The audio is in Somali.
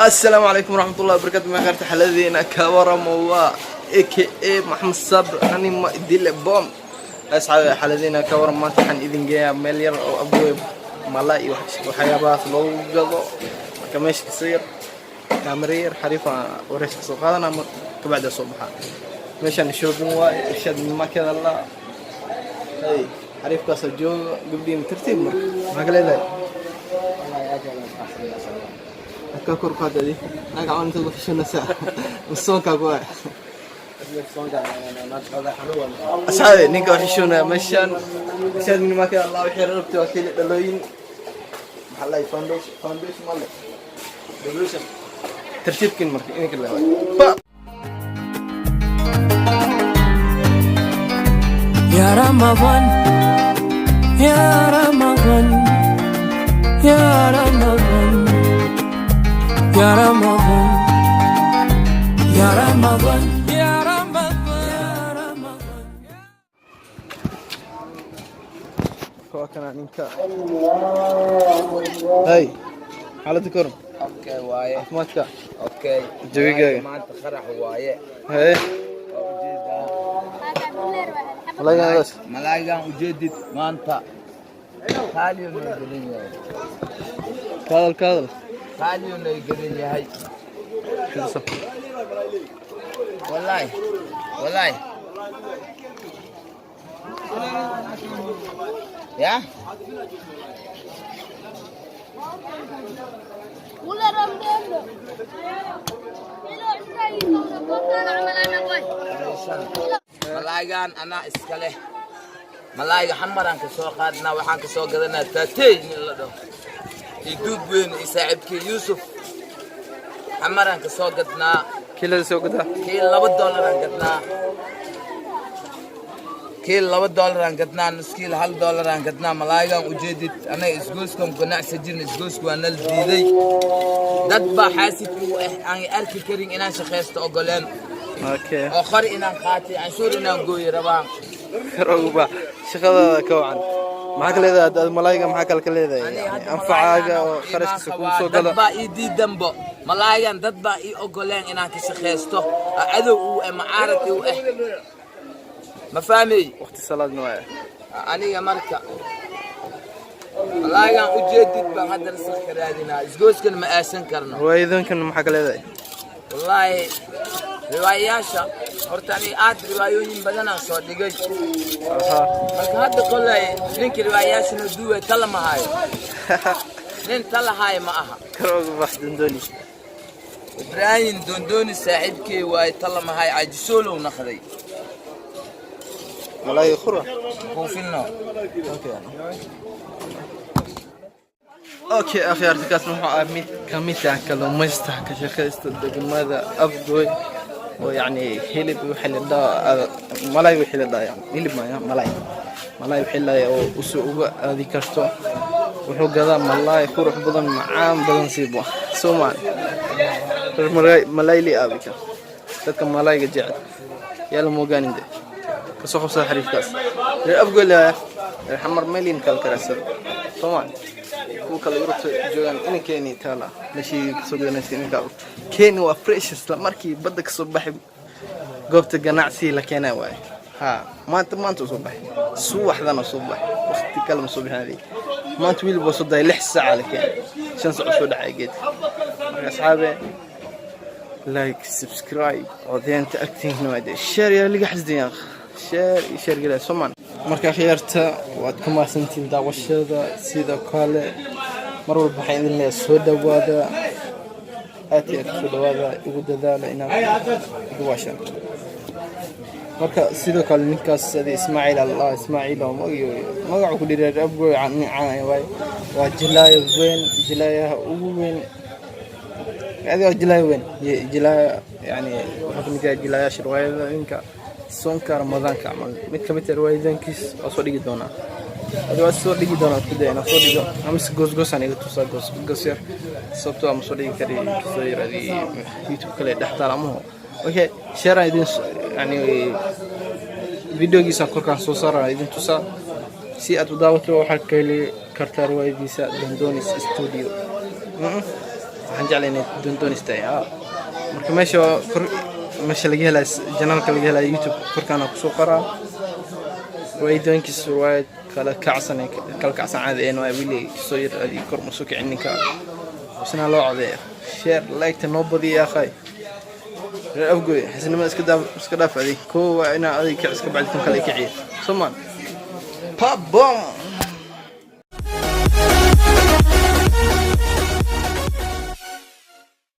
Asalaamu calaykum waraxmatullahi wabarakatu. Meeqaarta xaladeena ka waramo? Waa aka Maxamed Sabr Anima Dile Bom. Asxaabi, xaladeena ka waram? Maanta waxaan idin geeyaa meel yar oo Afgooy mala iyo waxyaabahaas loogu gado. Marka meesha kasoo yar kaamera yar xariifa wareys kasoo qaadana, kabacdi soo baxaa. Meeshaan shopping waaye, Irshaad Market la. Hey, xariifkaasoo jooga, gabdhiina tartiib. Marka maxaa ka leedahay? Ka kor qaad adi naga camal intaad waxishanaysaa soonkaa ku waay. Asxaabi, ninka waxishoonaya meeshaan Irshaad Market Allah. Wixii rabtay waa keli dhalooyin, maxaa la foundation, foundation male revolution tartiibkin. Marka idinka leewaay. يا رمضان، يا رمضان، يا رمضان، يا رمضان، يا رمضان، يا رمضان، يا رمضان. Waa kana ninka. Hay, xaaladda koran? Okay waaye. Caafimaadka? Okay. Jawigaaga? Maanta qarax waaye. Haye. Waa ujeedaa. Malaaygaas. Malaayigan ujeedid maanta qaaliyo noo gadan yahay. Kaadal, kaadal. Qaaliyo noo gadan yahay. Wallahi, wallahi ya. Malaayigan anaa iska leh. Malaayiga xamaraan ka soo qaadnaa, waxaan ka soo gadanaa taatey nin la dhaho iyo duub weyn iyo saaxiibkii Yuusuf. Xamaraan ka soo gadnaa. Kiilada soo gadaa? Kii $2-aan gadnaa, kii $2-aan gadnaa, nus kiil $1-aan gadnaa. Malaayigan ujeedid, annaga isgoyskan ganacsi jirna, isgoysku waa nala diiday. Dad baa xaasid u ah, aan arki karin inaan shaqaysto ogoleen oo qori inaan qaatay, canshuur inaan gooyi rabaan. Karowba shaqadaada ka wacan. Maxaa ka leedahay hadda malaayga? Maxaa kale ka leedahay? Aniga hadda anfacaaga oo malaayigan kharashkiisa iimaan kugu soo qabaa. galo. Dad baa ii diidanbo malaayigan, dad baa ii ogoleen inaan ka shaqaysto oo cadow u ah, macaarad u ah, ma fahmay? Waqti salaadna waaya. Aniga marka malaayigan ujeedid baan hadda rasaq ka raadinaa, isgoyskan ma aasan karno. Riwaayadooyinkan maxaa ka leedahay? Wallaahi riwaayayaasha horta aniga aad riwaayooyin badanaan soo dhigay. Marka hadda koley ninkii riwaayayaasha noo duway tala ma hayo, nin tala hayo ma aha. Karowga bax Dondoni. Ibraahim Dondoni saaxiibkey waaye, tala ma hayo, cajisoolow naqday. Malaayga khura. Buufino. Okay, akhyaarta, kaas wuxuu ah mid ka mid ah kalluumaysta ka shaqaysta degmada Afgoy oo yacni hilib wixii la dhahaa, malay wixii la dhahaa, yani hilib maya, malay, malay wixii la oo usoo uga aadi karto. Wuxuu gadaa malay qurux badan, macaan badan siibo Soomaali reer malay malayli aabika. Dadka malayga jecel yaa la moogaanin de, kasoo qabsada xariifkaas. Reer Afgoy la, reer Xamar meelin kala karaysada Soomaali, kuwa kale Yurubta joogaan inankeeni taala meeshii kasoo gadanaysa ininka keeni waa fresh, isla markii badda kasoo baxay goobta ganacsi la keenaa waaye. Ha, maanta maanta usoo baxay, subaxdana soo baxay, waqti kale ma soo bixin adiga. Maanta wiil baa soo dayay, 6 saaca la keenay, 5 saac soo dhacay geedka. Marka asxaabe, like, subscribe, codeynta agtiina waa dee, share yaa liga xasdin yaa share iyo share gelaya Soomaan. Marka khiyaarta, waad ku mahadsantihiin daawashada. Sidoo kale mar walba waxaan idin leeyahay soo dhawaada, aad iyo aad soo dhawaada, igu dadaala inaad igu waashaan. Marka sidoo kale ninkaas adi Ismaaciil Allah, Ismaaciil oo magayo magacu ku dhiray Afgoy nin caan waay. Waa jilaaya weyn, jilaayaha ugu weyn adi, waa jilaaya weyn, jilaaya yani wuxuu kamid yahay jilaayaasha riwaayadooyinka soonka Ramadaanka camal. Mid kamid ah riwaayadooyinkiis waa soo dhigi doonaa adi, waa soo dhigi doonaa, isku day inaan soo dhigo amase goosgoosaan iga tusaa, goos goos yar, sababtoo ama soo dhigi kari soo yar adi YouTube kale dhex taal amaho. Okay, share aan idin yani videogiisa korkaan soo saara idin tusaa si aad u daawato. Waxaad ka heli kartaa riwaayadiisa Dondonis Studio. Waxaan jeclay inay doondoonistahay. Marka meesha kor, meesha laga helayo channelka laga helayo YouTube, korkaana kusoo qoraa. Riwaayadooyinkiis riwaayad kala kacsan, kala kacsan caadi een waa. Wili soo yar adi kor ma soo kicin ninka, isna loo codeeya. Share, like-ta noo badiya akhay. Reer Afgoy, xisnimada iska daaf, iska dhaaf. Adi koo waa inaa adig kicis ka bacdi kan kale kiciya. Somaan pa bom.